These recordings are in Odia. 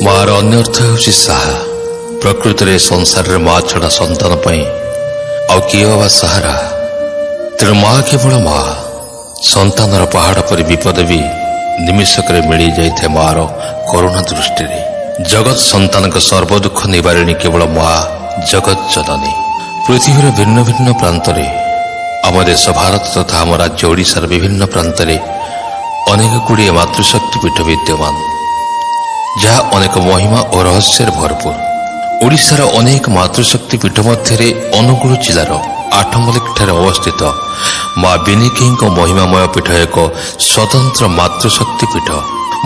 ମାର ଅନ୍ୟ ଅର୍ଥ ହେଉଛି ସାହା। ପ୍ରକୃତରେ ସଂସାରରେ ମା ଛଡ଼ା ସନ୍ତାନ ପାଇଁ ଆଉ କିଏ ଅବା ସାହାରା? ତେଣୁ ମା କେବଳ ମା। ସନ୍ତାନର ପାହାଡ଼ ପରି ବିପଦ ବି ନିମିଷକରେ ମିଳିଯାଇଥାଏ ମାର କରୁଣା ଦୃଷ୍ଟିରେ। ଜଗତ ସନ୍ତାନଙ୍କ ସର୍ବଦୁଃଖ ନିବାରିଣୀ କେବଳ ମା ଜଗତ ଜନନୀ। ପୃଥିବୀର ଭିନ୍ନ ଭିନ୍ନ ପ୍ରାନ୍ତରେ, ଆମ ଦେଶ ଭାରତ ତଥା ଆମ ରାଜ୍ୟ ଓଡ଼ିଶାର ବିଭିନ୍ନ ପ୍ରାନ୍ତରେ ଅନେକ ଗୁଡ଼ିଏ ମାତୃଶକ୍ତି ପୀଠ ବିଦ୍ୟମାନ, ଯାହା ଅନେକ ମହିମା ଓ ରହସ୍ୟରେ ଭରପୁର। ଓଡ଼ିଶାର ଅନେକ ମାତୃଶକ୍ତି ପୀଠ ମଧ୍ୟରେ ଅନୁଗୁଳ ଜିଲ୍ଲାର ଆଠମଲ୍ଲିକଠାରେ ଅବସ୍ଥିତ ମା ବିନିକେଇଙ୍କ ମହିମାମୟ ପୀଠ ଏକ ସ୍ୱତନ୍ତ୍ର ମାତୃଶକ୍ତି ପୀଠ।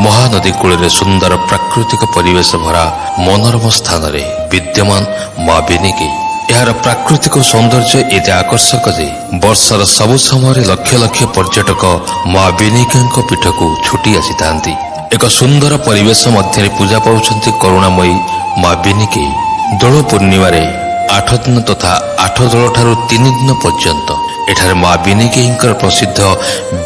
ମହାନଦୀ କୂଳରେ ସୁନ୍ଦର ପ୍ରାକୃତିକ ପରିବେଶ ଭରା ମନୋରମ ସ୍ଥାନରେ ବିଦ୍ୟମାନ ମା ବିନିକେଇ। ଏହାର ପ୍ରାକୃତିକ ସୌନ୍ଦର୍ଯ୍ୟ ଏତେ ଆକର୍ଷକ ଯେ ବର୍ଷର ସବୁ ସମୟରେ ଲକ୍ଷ ଲକ୍ଷ ପର୍ଯ୍ୟଟକ ମା ବିନିକେଇଙ୍କ ପୀଠକୁ ଛୁଟି ଆସିଥାନ୍ତି। ଏକ ସୁନ୍ଦର ପରିବେଶ ମଧ୍ୟରେ ପୂଜା ପାଉଛନ୍ତି କରୁଣାମୟୀ ମା ବିନିକେଇ। ଦୋଳ ପୂର୍ଣ୍ଣିମାରେ 8 ଦିନ ତଥା 8 ଦୋଳଠାରୁ 3 ଦିନ ପର୍ଯ୍ୟନ୍ତ ଏଠାରେ ମା ବିନିକେଇଙ୍କର ପ୍ରସିଦ୍ଧ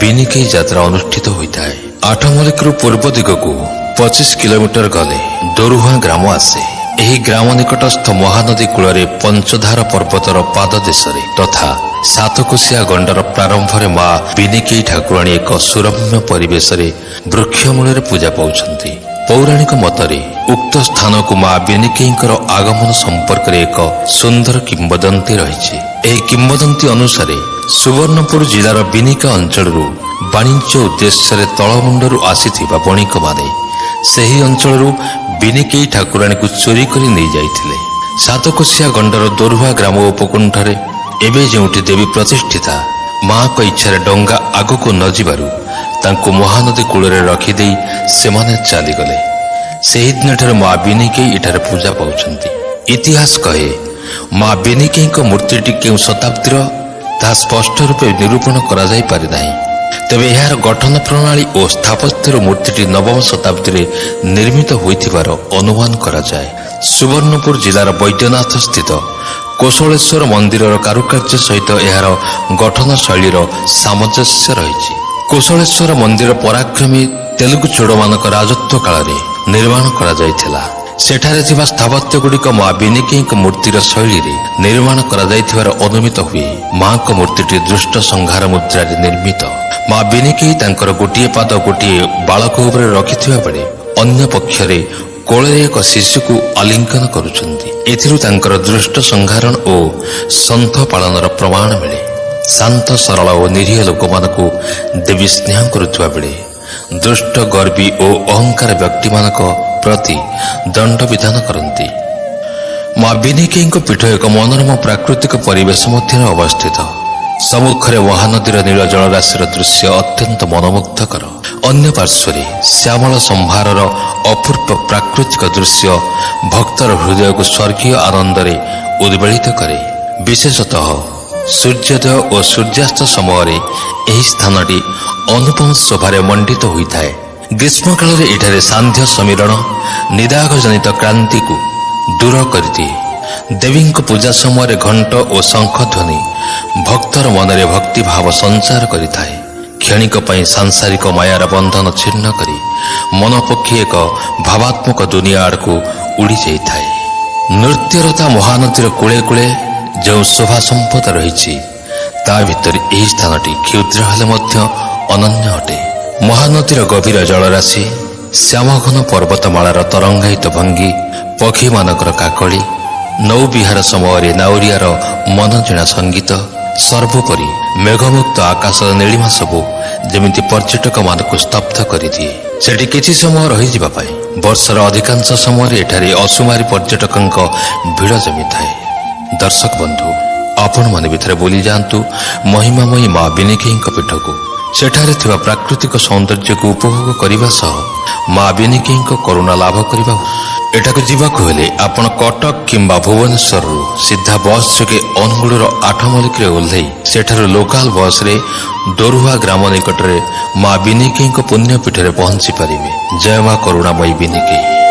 ବିନିକେଇ ଯାତ୍ରା ଅନୁଷ୍ଠିତ ହୋଇଥାଏ। ଆଠମଲ୍ଲିକରୁ ପୂର୍ବ ଦିଗକୁ 25 କିଲୋମିଟର ଗଲେ ଦୋରୁହାଁ ଗ୍ରାମ ଆସେ। ଏହି ଗ୍ରାମ ନିକଟସ୍ଥ ମହାନଦୀ କୂଳରେ ପଞ୍ଚଧାର ପର୍ବତର ପାଦଦେଶରେ ତଥା ସାତକୋଶିଆ ଗଣ୍ଡର ପ୍ରାରମ୍ଭରେ ମା ବିନିକେଇ ଠାକୁରାଣୀ ଏକ ସୁରମ୍ୟ ପରିବେଶରେ ବୃକ୍ଷମୂଳରେ ପୂଜା ପାଉଛନ୍ତି। ପୌରାଣିକ ମତରେ ଉକ୍ତ ସ୍ଥାନକୁ ମା ବିନିକେଇଙ୍କର ଆଗମନ ସମ୍ପର୍କରେ ଏକ ସୁନ୍ଦର କିମ୍ବଦନ୍ତୀ ରହିଛି। ଏହି କିମ୍ବଦନ୍ତୀ ଅନୁସାରେ ସୁବର୍ଣ୍ଣପୁର ଜିଲ୍ଲାର ବିନିକା ଅଞ୍ଚଳରୁ ବାଣିଜ୍ୟ ଉଦ୍ଦେଶ୍ୟରେ ତଳମୁଣ୍ଡରୁ ଆସିଥିବା ବଣିକମାନେ ସେହି ଅଞ୍ଚଳରୁ ବିନିକେଇ ଠାକୁରାଣୀକୁ ଚୋରି କରି ନେଇଯାଇଥିଲେ। ସାତକୋଶିଆ ଗଣ୍ଡର ଦୋରୁହା ଗ୍ରାମ ଉପକଣ୍ଠରେ ଏବେ ଯେଉଁଠି ଦେବୀ ପ୍ରତିଷ୍ଠିତା, ମାଙ୍କ ଇଚ୍ଛାରେ ଡଙ୍ଗା ଆଗକୁ ନ ଯିବାରୁ ତାଙ୍କୁ ମହାନଦୀ କୂଳରେ ରଖିଦେଇ ସେମାନେ ଚାଲିଗଲେ। ସେହିଦିନଠାରୁ ମା ବିନିକେଇ ଏଠାରେ ପୂଜା ପାଉଛନ୍ତି। ଇତିହାସ କହେ, ମା ବିନିକେଇଙ୍କ ମୂର୍ତ୍ତିଟି କେଉଁ ଶତାବ୍ଦୀର ତାହା ସ୍ପଷ୍ଟ ରୂପେ ନିରୂପଣ କରାଯାଇପାରେ ନାହିଁ। ତେବେ ଏହାର ଗଠନ ପ୍ରଣାଳୀ ଓ ସ୍ଥାପତ୍ୟର ମୂର୍ତ୍ତିଟି ନବମ ଶତାବ୍ଦୀରେ ନିର୍ମିତ ହୋଇଥିବାର ଅନୁମାନ କରାଯାଏ। ସୁବର୍ଣ୍ଣପୁର ଜିଲ୍ଲାର ବୈଦ୍ୟନାଥ ସ୍ଥିତ କୋଶଳେଶ୍ୱର ମନ୍ଦିରର କାରୁକାର୍ଯ୍ୟ ସହିତ ଏହାର ଗଠନ ଶୈଳୀର ସାମଞ୍ଜସ୍ୟ ରହିଛି। କୋଶଳେଶ୍ୱର ମନ୍ଦିର ପରାକ୍ରମୀ ତେଲୁଗୁ ଚୋଡ଼ମାନଙ୍କ ରାଜତ୍ୱ କାଳରେ ନିର୍ମାଣ କରାଯାଇଥିଲା। ସେଠାରେ ଥିବା ସ୍ଥାପତ୍ୟଗୁଡ଼ିକ ମା ବିନିକେଇଙ୍କ ମୂର୍ତ୍ତିର ଶୈଳୀରେ ନିର୍ମାଣ କରାଯାଇଥିବାର ଅନୁମିତ ହୁଏ। ମାଙ୍କ ମୂର୍ତ୍ତିଟି ଦୁଷ୍ଟ ସଂହାର ମୁଦ୍ରାରେ ନିର୍ମିତ। ମା ବିନିକେଇ ତାଙ୍କର ଗୋଟିଏ ପାଦ ଗୋଟିଏ ବାଳକ ଉପରେ ରଖିଥିବା ବେଳେ ଅନ୍ୟ ପକ୍ଷରେ କୋଳରେ ଏକ ଶିଶୁକୁ ଆଲିଙ୍ଗନ କରୁଛନ୍ତି। ଏଥିରୁ ତାଙ୍କର ଦୁଷ୍ଟ ସଂହାରଣ ଓ ସନ୍ଥ ପାଳନର ପ୍ରମାଣ ମିଳେ। ଶାନ୍ତ, ସରଳ ଓ ନିରୀହ ଲୋକମାନଙ୍କୁ ଦେବୀ ସ୍ନେହ କରୁଥିବା ବେଳେ ଦୁଷ୍ଟ, ଗର୍ବୀ ଓ ଅହଙ୍କାର ବ୍ୟକ୍ତିମାନଙ୍କ ପ୍ରତି ଦଣ୍ଡ ବିଧାନ କରନ୍ତି। ମା ବିନିକେଇଙ୍କ ପୀଠ ଏକ ମନୋରମ ପ୍ରାକୃତିକ ପରିବେଶ ମଧ୍ୟରେ ଅବସ୍ଥିତ। ସମ୍ମୁଖରେ ମହାନଦୀର ନୀଳ ଜଳରାଶିର ଦୃଶ୍ୟ ଅତ୍ୟନ୍ତ ମନୋମୁଗ୍ଧକର। ଅନ୍ୟ ପାର୍ଶ୍ୱରେ ଶ୍ୟାମଳ ସମ୍ଭାରର ଅପୂର୍ବ ପ୍ରାକୃତିକ ଦୃଶ୍ୟ ଭକ୍ତର ହୃଦୟକୁ ସ୍ୱର୍ଗୀୟ ଆନନ୍ଦରେ ଉଦ୍ବେଳିତ କରେ। ବିଶେଷତଃ ସୂର୍ଯ୍ୟୋଦୟ ଓ ସୂର୍ଯ୍ୟାସ୍ତ ସମୟରେ ଏହି ସ୍ଥାନଟି ଅନୁପମ ଶୋଭାରେ ମଣ୍ଡିତ ହୋଇଥାଏ। ଗ୍ରୀଷ୍ମକାଳରେ ଏଠାରେ ସାନ୍ଧ୍ୟ ସମୀରଣ ନିଦାଘଜନିତ କ୍ଳାନ୍ତିକୁ ଦୂର କରିଦିଏ। ଦେବୀଙ୍କ ପୂଜା ସମୟରେ ଘଣ୍ଟ ଓ ଶଙ୍ଖ ଧ୍ୱନି ଭକ୍ତର ମନରେ ଭକ୍ତିଭାବ ସଞ୍ଚାର କରିଥାଏ। କ୍ଷଣିକ ପାଇଁ ସାଂସାରିକ ମାୟାର ବନ୍ଧନ ଛିନ୍ନ କରି ମନ ପକ୍ଷୀ ଏକ ଭାବାତ୍ମକ ଦୁନିଆ ଆଡ଼କୁ ଉଡ଼ି ଯାଇଥାଏ। ନୃତ୍ୟରତା ମହାନଦୀର କୂଳେ କୂଳେ ଯେଉଁ ଶୋଭା ସମ୍ପଦ ରହିଛି, ତା ଭିତରେ ଏହି ସ୍ଥାନଟି କ୍ଷୁଦ୍ର ହେଲେ ମଧ୍ୟ ଅନନ୍ୟ ଅଟେ। ମହାନଦୀର ଗଭୀର ଜଳରାଶି, ଶ୍ୟାମଘନ ପର୍ବତମାଳାର ତରଙ୍ଗାୟିତ ଭଙ୍ଗୀ, ପକ୍ଷୀମାନଙ୍କର କାକଳି, ନୌବିହାର ସମୟରେ ନାଉରିଆର ମନଜିଣା ସଙ୍ଗୀତ, ସର୍ବୋପରି ମେଘମୁକ୍ତ ଆକାଶର ନୀଳିମା ସବୁ ଯେମିତି ପର୍ଯ୍ୟଟକମାନଙ୍କୁ ସ୍ତବ୍ଧ କରିଦିଏ ସେଠି କିଛି ସମୟ ରହିଯିବା ପାଇଁ। ବର୍ଷର ଅଧିକାଂଶ ସମୟରେ ଏଠାରେ ଅସୁମାରୀ ପର୍ଯ୍ୟଟକଙ୍କ ଭିଡ଼ ଜମିଥାଏ। ଦର୍ଶକ ବନ୍ଧୁ, ଆପଣମାନେ ବି ଥରେ ବୁଲି ଯାଆନ୍ତୁ ମହିମାମୟୀ ମା ବିନିକେଇଙ୍କ ପୀଠକୁ। ସେଠାରେ ଥିବା ପ୍ରାକୃତିକ ସୌନ୍ଦର୍ଯ୍ୟକୁ ଉପଭୋଗ କରିବା ସହ ମା ବିନିକେଇଙ୍କ କରୁଣା ଲାଭ କରିବା। ଏଠାକୁ ଯିବାକୁ ହେଲେ ଆପଣ କଟକ କିମ୍ବା ଭୁବନେଶ୍ୱରରୁ ସିଧା ବସ୍ ଯୋଗେ ଅନୁଗୁଳର ଆଠମଲ୍ଲିକରେ ଓହ୍ଲାଇ ସେଠାରୁ ଲୋକାଲ ବସ୍ରେ ଦୋରୁହା ଗ୍ରାମ ନିକଟରେ ମା ବିନିକେଇଙ୍କ ପୁଣ୍ୟପୀଠରେ ପହଞ୍ଚି ପାରିବେ। ଜୟ ମା କରୁଣାମୟୀ ବିନିକେଇ।